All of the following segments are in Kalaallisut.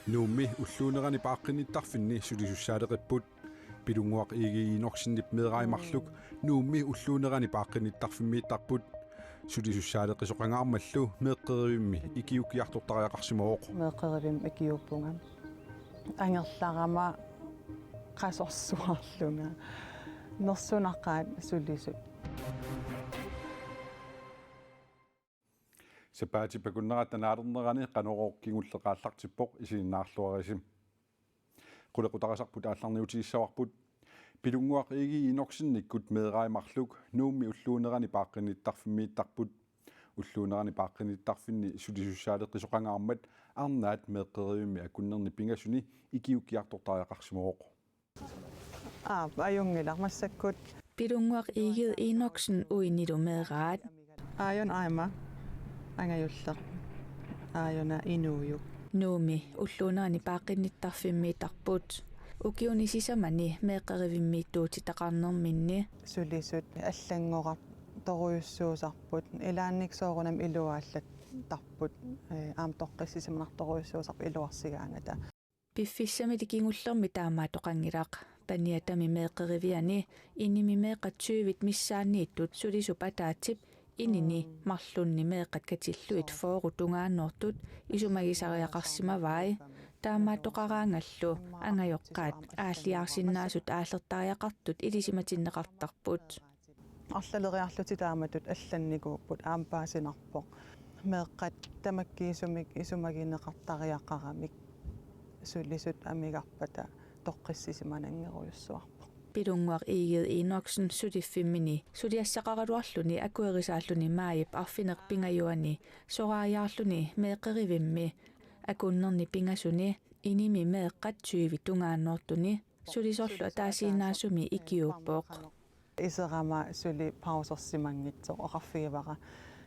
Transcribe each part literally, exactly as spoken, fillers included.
Nuummi ulluunerani paaqqinnittarfinni sulisussaaleqipput. Pilunnguaq Egede Enoksenip meerai marluk Nuummi ulluunerani paaqqinnittarfimmiittarput. Sulisussaaleqisoqangaarmallu meeqqerivimmi ikiuukkiartortariaqarsimavoq. Meeqqerivimmi ikiuuppunga. Angerlarama qasorsuarlunga. Nersunaqaat sulisut. Sapaatip akunnerata naalernerani Qanorooq kingulleq aallartippoq, isiginnaarluarisi. Qulequtarisarput aallarniutigissavarput. Pilunnguaq Egede Enoksenikkut meerai marluk Nuummi ulluunerani paaqqinnittarfimmiittarput. Ulluunerani paaqqinnittarfinni sulisussaaleqisoqangaarmat arnaat meeqqerivimmi akunnerni pingasuni ikiuukkiartortariaqarsimavoq. Aap, ajunngilaq massakkut. Pilunnguaq Egede Enoksen uinilu meeraat. Aajuna aamma angajulleq. Aajuna inuujuk. Nuummi ulluunerani paaqqinnittarfimmiittarput. Ukiuni sisamani meeqqerivimmiittuutitaqarnerminni. Sulisut allanngorartorujussuusarput. Ilaannik soorunami iluaallattarput. Ee, aamma toqqissisimanartorujussuusarput iluarsigaangata. Piffissami kingullermi taamaattoqanngilaq. Paniatami meeqqeriviani inimi meeqqat tyvit missaanniittut sulisup ataatsip inini marlunni meeqqat katillugit fyrre tungaannoortut isumagisariaqarsimavai. Taamaattoqaraangallu angajoqqaat aalliaarsinnaasut aallertariaqartut ilisimatinneqartarput. Arlaleriarlutik taamatut allannikuupput, aamma paasinarpoq. Meeqqat tamakkiisumik isumagineqartariaqaramik sulisut amigarpata toqqissisimananngerujussuarpoq. Pilunnguaq Egede Enoksen suliffimmini suliassaqaraluarluni akuerisaalluni maajip arfineq-pingajuani soraajaarluni meeqqerivimmi akunnerni pingasuni inimi meeqqat tyvit tungaannoortuni sulisorlu ataasiinnaasumi ikiuuppoq. Iserama suli pausersimanngitsoq oqarfigivara: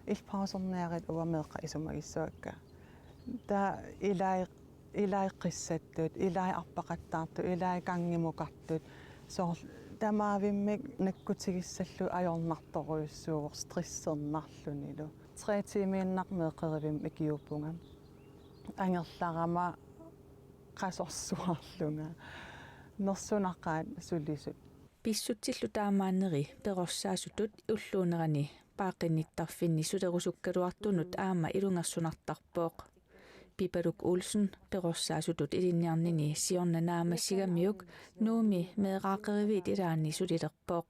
Illit pauserniarit, uanga meeqqat isumagissavakka. Taava ilai, ilai qissattut, ilai arpaqattaartut, ilai gangimikartut. Soorlu tamaavimmik nakkutigissallugu ajornartorujussuuvoq stressernarlunilu. Tre timiinnaq meeqqerivimmi ikiuuppunga. Angerlarama qasorsuarlunga. Nersunaqaat sulisut. Pissutsillu taamaanneri perorsaasutut ulluunerani paaqqinnittarfinni sulerusukkaluartunut aamma ilungersunartarpoq. Pipaluk Olsen perorsaasutut ilinniarnini siorna naammassigamiuk Nuummi meeraaqqeriviit ilaanni sulilerpoq.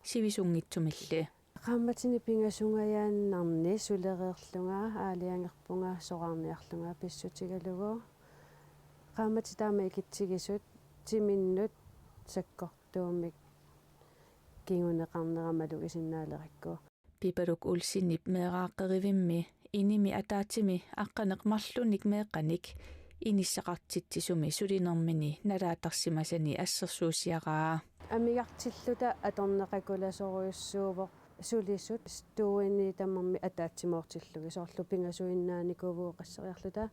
Sivisunngitsumilli. Qaammatini pingasungajaannarni sulereerlunga aalajangerpunga soraarniarlunga pissutigalugu. Qaammatit taama ikitsigisut timinnut sakkortuumik kinguneqarnera malugisinnaalerakku. Pipaluk Olsenip meeraaqqerivimmi inimi ataatsimi aqqaneq-marlunnik meeqqanik inissaqartitsisumi sulinermini nalaattarsimasani assersuusiaraa. Amigartilluta atorneqakulasorujussuuvoq sulisut stueni tamarmik ataatsimoortillugit, soorlu pingasuinnaanikuuvugut qasseriarluta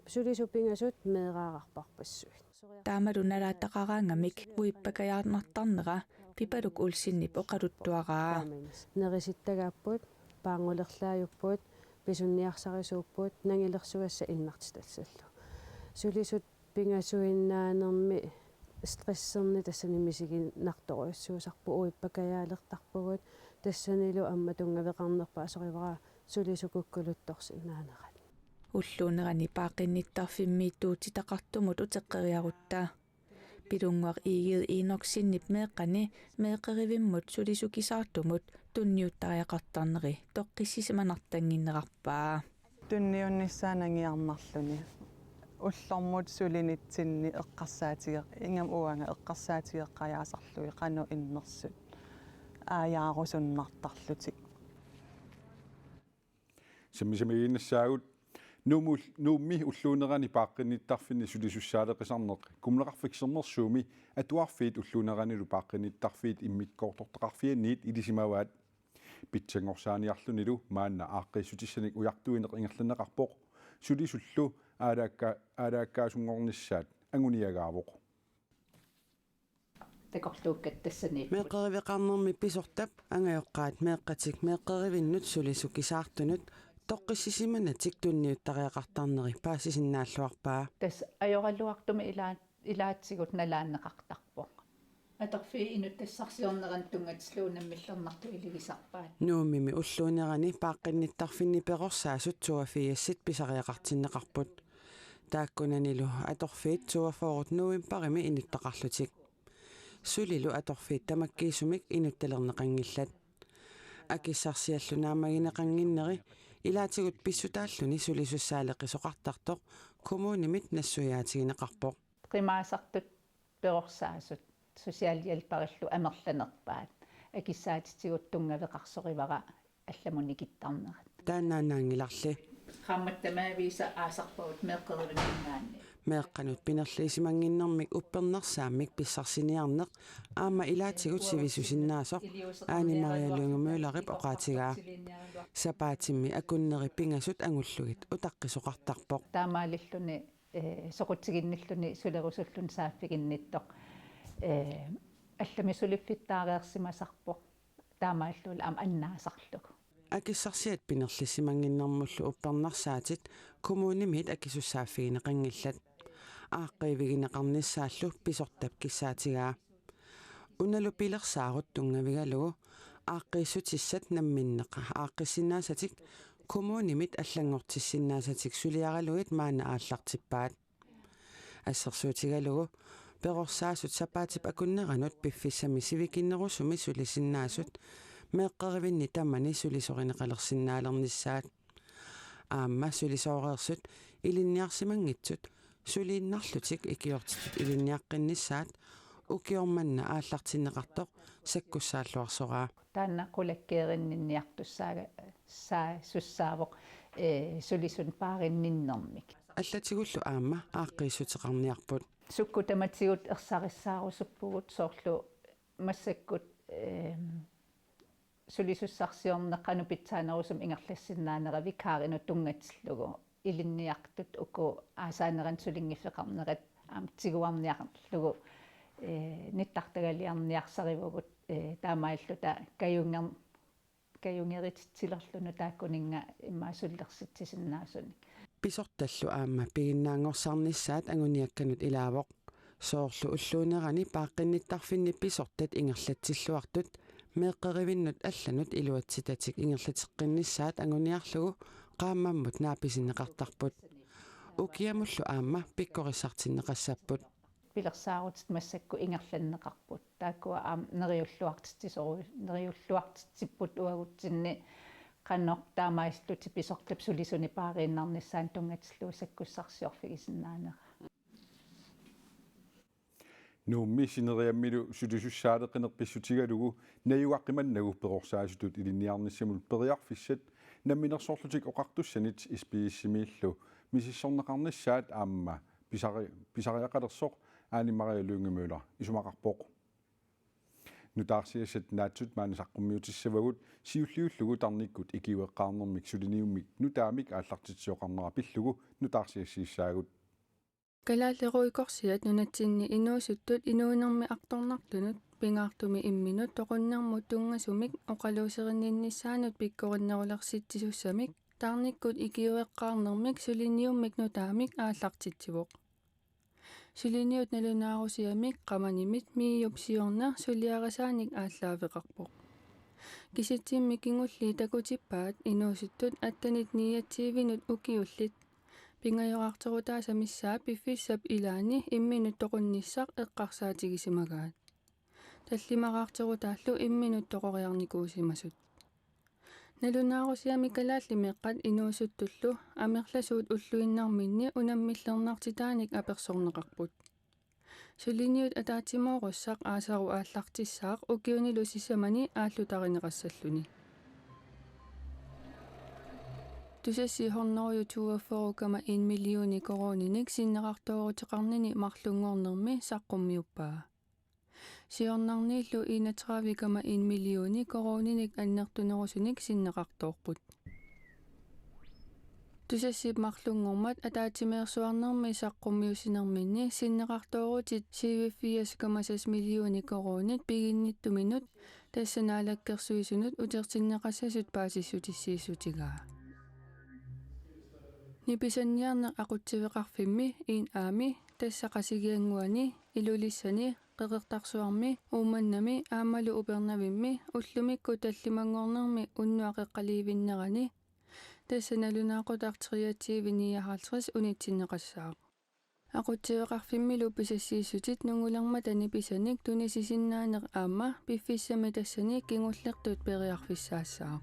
sulisut pingasut meeraararparpassuit. Taamalu nalaattaqaraangamik uippakajaarnartarnera Pipaluk Olsenip oqaluttuaraa. Nerisittagaapput, paanngulerlaajupput, pisunniarsarisuupput, nangilersugassat innartitassallu. Sulisut pingasuinnaanermi stresserneq tassani misiginartorujussuusarpoq, uippakajaalertarpugut, tassanilu aamma tunngaveqarnerpaaq sorivara sulisut kukkuluttorsinnaanerat. Ulluunerani paaqqinnittarfimmiittuutitaqartumut uteqqeriarutta. Pilunnguaq Egede Enoksenip meeqqani meeqqerivimmut sulisukisaartumut tunniuttariaqartarneri toqqissisimanartannginnerarpaa. Tunniunnissaa nangiarnarluni. Ullormut sulinitsinni eqqarsaatiger-, ingammik uanga eqqarsaatigeqqajaasarlugit qanoq innersut aajaarusunnartarlutik. Sammisamiiginnassaagut. Nuummi ul-, Nuummi ulluunerani paaqqinnittarfinni sulisussaaleqisarneq Kommuneqarfik Sermersuumi atuarfiit ulluuneranilu paaqqinnittarfiit immikkoortortaqarfianniit ilisimavaat. Pitsanngorsaaniarlunilu maanna aaqqiissutissanik ujartuineq ingerlanneqarpoq. Sulisullu aalaakka-, aalaakkasunngornissaat anguniagaavoq. Takorluukkat tassaniipput. Meeqqeriveqarnermi pisortap angajoqqaat meeqqatik meeqqerivinnut sulisut kisaartunut toqqissisimanatik tunniuttariaqartarneri paasisinnaalluarpaa. Tassa ajoraluartumik ilaa-, ilaatigut nalaanneqartarpoq. Atorfiit inuttassarsiorneranut tunngatillugu unammillernartut iligisarpaat. Nuummimi ulluunerani paaqqinnittarfinni perorsaasut toogfirsit pisariaqartinneqarput. Taakkunanilu atorfiit toogfyrre novembarimi inuttaqarlutik. Sulilu atorfiit tamakkiisumik inuttalerneqanngillat. Akissarsiallu naammagineqannginneri ilaatigut pissutaalluni sulisussaaleqisoqartartoq kommunimit nassuiaatigineqarpoq. Qimaasartut perorsaasut socialhjælperillu amerlanerpaat akissaatitigut tunngaveqarsorivara allamut nikittarnerat. Taannaannaanngilarli. Qaammatit tamaviisa aasarpagut meeqqerivinninngaanniit. Meeqqanut pinerliisimannginnermik uppernarsaammik pissarsiniarneq aamma ilaatigut sivisusinnaasoq Ane Maria Lynge Møllerip oqaatigaa. Sapaatimmi akunneri pingasut angullugit utaqqisoqartarpoq. Taamaalilluni, eh, soqutiginnilluni sulerusulluni saaffiginnittoq, eh, allamik suliffittaareersimasarpoq. Taamaalilluni aamma annaasarlugu. Akissarsiat pinerlissimannginnermullu uppernarsaatit kommunimit akisussaaffigineqanngillat. Aaqqiivigineqarnissaallu pisortap kissaatigaa. Unalu pilersaarut tunngavigalugu aaqqiissutissat namminneq aaqqissinnaasatik kommunimit allanngortissinnaasatik suliaralugit maanna aallartippaat. Assersuutigalugu perorsaasut sapaatip akunneranut piffissami sivikinnerusumi sulisinnaasut meeqqerivinni tamani sulisorineqalersinnaalernissaat. Aamma sulisooreersut ilinniarsimanngitsut suliinnarlutik ikiortitut ilinniaqqinnissaat ukioq manna aallartinneqartoq sakkussaalluarsoraa. Taanna qulakkeerinninniartussaaga-, saa-, -sussaavoq, eh, sulisunut paarinninnermik. Allatigullu aamma aaqqiissuteqarniarput. Sukkut tamatigut ersarissaarusuppugut soorlu massakkut, ehm, sulisussarsiorneq qanoq pitsaanerusumik ingerlassinnaanera vikaarinut tunngatillugu. Ilinniartut uku aasaanerannut sulinngiffeqarnerat aamma tiguarniarlugu, eh, nittartagaliarniarsarivugut, eh, taamaalilluta kajunger-, kajunerititsilerluni taakkuninnga immaqa sulilersitsisinnaasunik. Pisortallu aamma piginnaanngorsarnissaat anguniakkanut ilaavoq. Soorlu ulluunerani paaqqinnittarfinni pisortat ingerlatsilluartut meeqqerivinnut allanut iluatsitatik ingerlateqqinnissaat anguniarlugu qaammammut naapisinneqartarput. Ukiamullu aamma pikkorissartinneqassapput. Pilersaarutit massakkut ingerlanneqarput. Taakkua aamma neriulluartitsisoru-, neriulluartitsipput uagutsinni qanoq taamaalillutik pisortap sulisunik paariinnarnissaanut tunngatillugu sakkussarsiorfigisinnaanera. Nuummi sineriammilu sulisussaaleqineq pissutigalugu najugaqqimannagu perorsaasutut ilinniarnissamut periarfissat Namminersorlutik Oqartussanit S B S-imiillu misissorneqarnissaat aamma pisari-, pisariaqalersoq Ane Maria Lynge Møller isumaqarpoq. Nutaarsiassat naatsut maani saqqummiutissavagut siulliullugu tarnikkut ikiueqqaarnermik suliniummik nutaamik aallartitsisoqarnera pillugu nutaarsiassiissaagut. Kalaallit Røde Korsiat nunatsinni inuusuttut inuunermi artornartunut pingaartumik imminut toqunnermut tunngasumik oqaluuserinninnissaanut pikkorinnerulersitsisussamik tarnikkut ikiueqqaarnermik suliniummik nutaamik aallartitsivoq. Suliniut nalunaarusiamik Qamanimit MIO-p siorna suliarisaanik aallaaveqarpoq. Kisitsimmik kingulliit takutippaat inuusuttut attenit niogtyvenut ukiullit pingajoraarterutaasa missaat piffissap ilaani imminut toqunnissaq eqqarsaatigisimagaat. Tallimaraarterutaallu imminut toqoriarnikuusimasut. Nalunaarusiami kalaallit meeqqat inuusuttullu amerlasuut ulluinnarminni unammillernartitaanik apersorneqarput. Suliniut ataatsimoorussaq aasaru aallartissaaq ukiunilu sisamani aallutarineqassalluni. Tusassi hundrede toogfyrre komma en millioni koruuninik sinneqartooruteqarnini marlunngornermi saqqummiuppaa. Siornarniillu enogtredive komma en millioni koruuninik annertunerusunik sinneqartoorput. Tusassip marlunngormat ataatsimeersuarnermi saqqummiussinerminni sinneqartoorutit syvogfirs komma seks millioner koruunit piginnittuminut, tassa Naalakkersuisunut utertinneqassasut paasissutissiissutigaa. Nipisanniarneq aqutsiveqarfimmi en A-mi, tassa Qasigiannguani, Ilulissani, Qeqertarsuarmi, Uummannami aammalu Upernavimmi ullumikkut tallimanngornermi unnuap qeqqaliivinnerani, tassa nalunaaqutaq treogtyve nioghalvtreds unitsinneqassaaq. Aqutsiveqarfimmilu pisassiissutit nungulermata nipisanik tunisisinnaaneq aamma piffissami tassani kingullertut periarfissaassaaq.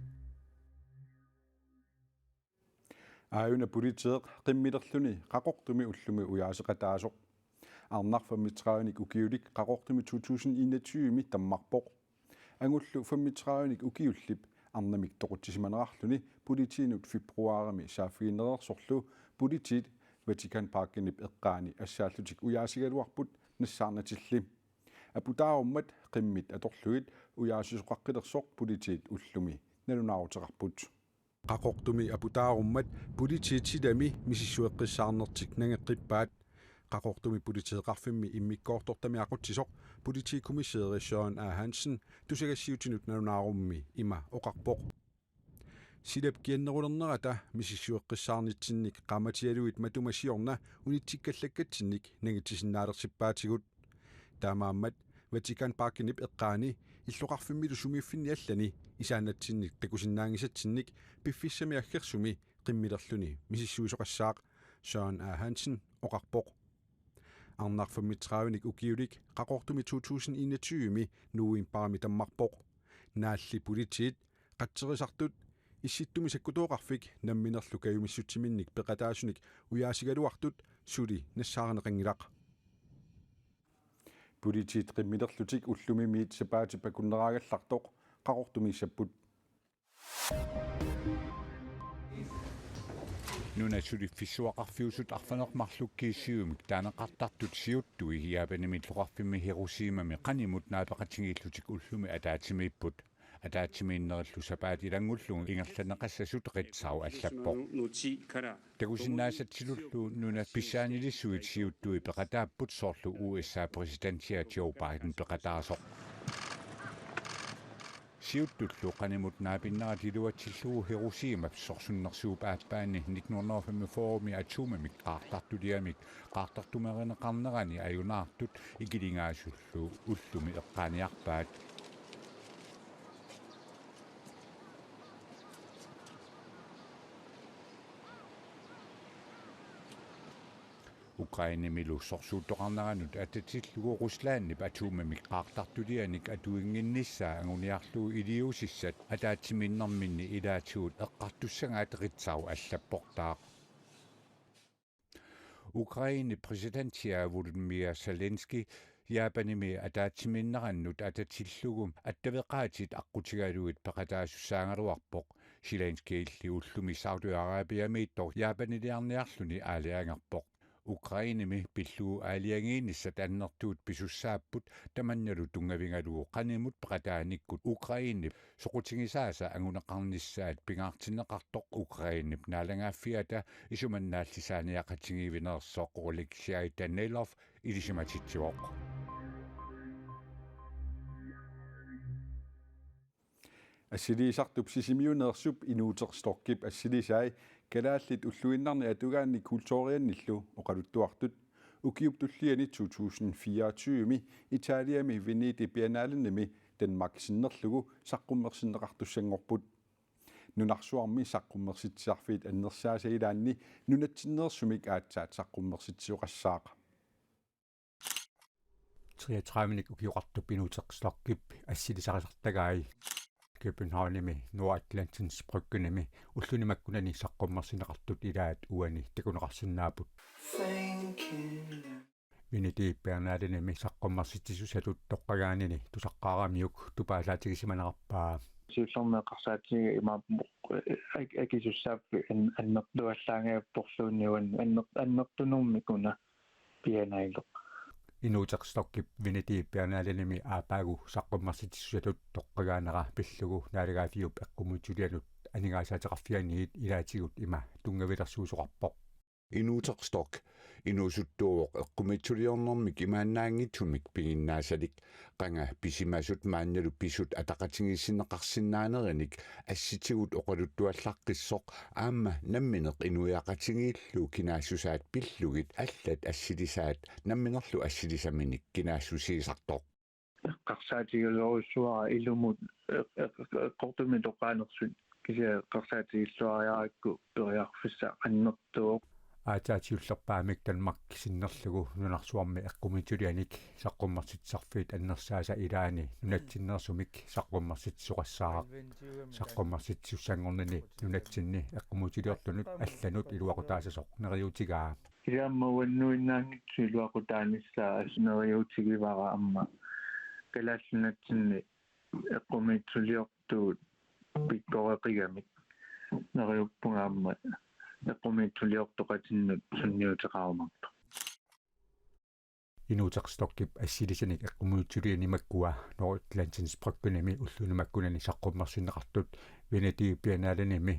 Aajuna politeeq qimmilerluni Qaqortumi ullumi ujaaseqataasoq. Arnaq femogtredive-nik ukiulik Qaqortumi to tusind enogtyve-mi tammarpoq. Angullu femogtredive-nik ukiullip arnamik toqutsisimanerarluni politiinut februarimi saaffiginnereersorlu politiit Vatikanparkinip eqqaani assaallutik ujaasigaluarput nassaarnatilli. Aputaarummat qimmit atorlugit ujaasisoqaqqilersoq politiit ullumi nalunaaruteqarput. Qaqortumi aputaarummat politiit silami misissueqqissaarnertik nangeqqippaat. Qaqortumi politeeqarfimmi immikkoortortami aqutsisoq politikommissæri Søren A. Hansen tusagassiutinut nalunaarummi ima oqarpoq: Silap kiannerulernerata misissueqqissaarnitsinnik qaammatialuit matuma siorna unitsikkallakkatsinnik nangitsisinnaalersippaatsigut. Taamaammat Vatikanparkinip eqqaani illoqarfimmilu sumiiffinni allani isaannatsinnik takusinnaanngisatsinnik piffissami aggersumi qimmilerluni misissuisoqassaaq, Søren A. Hansen oqarpoq. Arnaq femogtredive-nik ukiulik Qaqortumi to tusind enogtyve-mi novembarimi tammarpoq. Naalli politiit, qatserisartut, Issittumi Sakkutooqarfik namminerlu kajumissutsiminnik peqataasunik ujaasigaluartut suli nassaarineqanngilaq. Politiit qimmilerlutik ullumimiit sapaatip akunneraagallartoq Qaqortumiissapput. Nunat suliffissuaqarfiusut arfineq-marluk kiissiumik taaneqartartut siuttui Japanimi illoqarfimmi Hiroshimami qanimut naapeqatigiillutik ullumi ataatsimiipput. Ataatsimiinnerillu sapaatip ilanngullugu ingerlanneqassasut Ritzau allappoq. Takusinnaasatsiluunniit nunat pissaanilissuit siuttui peqataapput, soorlu U S A-p præsidentia Joe Biden peqataasoq. Siuttullu qanimut naapinnerat iluatsillugu Hiroshimap sorsunnersuup aappaani nitten hundrede og femogfyrre-mi atomimik qaartartuliamik qaartartumerineqarnerani ajunaartut ikilingaasullu ullumi eqqaaniarpaat. Ukrainemilu sorsuuttoqarneranut atatillugu Ruslandip atomimik qaartartulianik atuinnginnissaa anguniarlugu iliuusissat ataatsimiinnerminni ilaatigut eqqartussagaat Ritzau allapportaaq. Ukrainep præsidentia Volodymyr Zelensky Japanimi ataatsimiinnerannut atatillugu attaveqaatit aqqutigalugit peqataasussaagaluarpoq. Zelenskyilli ullumi Saudi Arabiamiittoq Japaniliarniarluni aalajangerpoq. Ukrainemi pillugu aalajangiinissat annertuut pisussaapput, tamannalu tunngavigalugu qanimut peqataanikkut Ukrainep soqutigisaasa anguneqarnissaat pingaartinneqartoq Ukrainep naalagaaffiata isumannaallisaaniaqatigiivinersoq Oleksiy Danilov ilisimatitsivoq. Assiliisartup Sisimiuneersup Inuuteq Stockip assilisai kalaallit ulluinnarni atugaanni kulturiannillu oqaluttuartut ukiup tulliani to tusind fireogtyve-mi Italiami Venedig Biennalenimi Danmark sinnerlugu saqqummersinneqartussanngorput. Nunarsuarmi saqqummersitsisarfiit annersaasa ilaanni nunatsinneersumik aatsaat saqqummersitsisoqassaaq. Treogtredive-nik ukioqartup Inuuteq Stockip assilisarisartagai Københavnimi Nordatlantens Bryggenimi ulluni makkunani saqqummersinneqartut ilaat uani takuneqarsinnaapput. Venedig Biennalenimi saqqummersitsisusatut toqqagaanini tusaqqaaramiuk tupaallaatigisimanaarpaa. Siullermik eqqarsaatigiga imaappoq, eh, ak-, akisussaaffik an-, annertuallaangajapporluunniit uani anner-, annertunermik una Biennaleq. Inuuteq Stockip Venedig Biennalenimi aappaagu saqqummersitsisusatut toqqagaanera pillugu naalagaaffiup eqqumiitsulianut aningaasaateqarfianiit ilaatigut ima tunngavilersuisoqarpoq. Inuuteq Stock inuusuttuuvoq eqqumiitsuliornermik imaannaanngitsumik piginnaasalik. Qanga pisimasut maannalu pisut ataqatigiissinneqarsinnaanerinik assitigut oqaluttuallaqqissoq aamma nammineq inuiaqatigiillu kinaassusaat pillugit allat assilisaat namminerlu assilisaminik kinaassusiisartoq. Eqqarsaatigisorujussuara ilumut eq-, eq-, eq-, eqqortumik toqqaanersut kisianni eqqarsaatigilluariarakku periarfissaq annertuvoq. Aatsaat siullerpaamik Danmark sinnerlugu nunarsuarmi eqqumiitsulianik saqqummersitsisarfiit annersaasa ilaani nunatsinneersumik saqqummersitsisoqassaaq. Saqqummersitsissussanngornini nunatsinni eqqumiitsuliortunut allanut iluaqutaassasoq neriuutigaa. Kisianni aamma uannuinnaanngitsoq iluaqutaanissaa assut neriuutigivara aamma Kalaallit Nunatsinni eqqumiitsuliortugut pikkoreqigamik neriuppunga aamma eqqumiitsuliortoqatinnut sunniuteqarumaartoq. Inuuteq Stockip assilisanik eqqumiitsuliani makkua Nordatlantens Bryggenimi ulluni makkunani saqqummersinneqartut Venedig Biennalenimi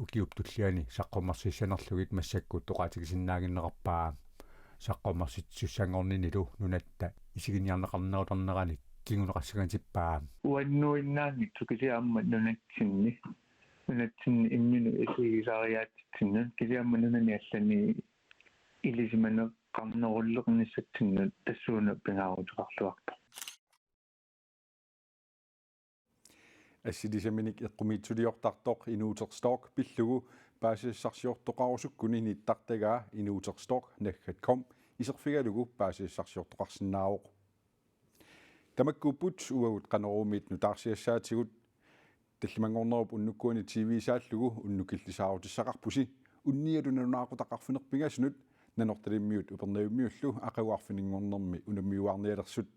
ukiup tulliani saqqummersissanerlugit massakkut oqaatigisinnaannginnerarpaa. Saqqummersitsissussanngorninilu nunatta isiginiarneqarnerulerneranik kinguneqassangatippaa. Uannuinnaanngitsoq kisianni aamma nunatsinni, nunatsinni imminut isigisariaatsitsinnut kisianni aamma nunani allani ilisimaneqarnerulernissatsinnut tassuuna pingaaruteqarluarpoq. Assilisaminik eqqumiitsuliortartoq Inuuteq Stock pillugu paasisassarsiortoqarusukkuni nittartagaa inuuteqstock naggat com iserfigalugu paasisassarsiortoqarsinnaavoq. Tamakkuupput uagut Qanoruumiit nutaarsiassaatigut. Tallimanngornerup unnukkuani T V-saallugu unnukillisaarutissaqarpusi unnialu nalunaaqutaq arfineq-pingasunut Nanortalimmiut Upernavimmiullu aqagu arfininngornermi unammiuaarnialersut.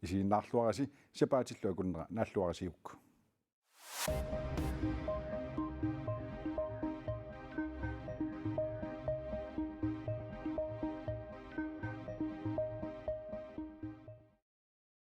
Isiginnaarluarisi sapaatillu akunnera naalluarisiuk.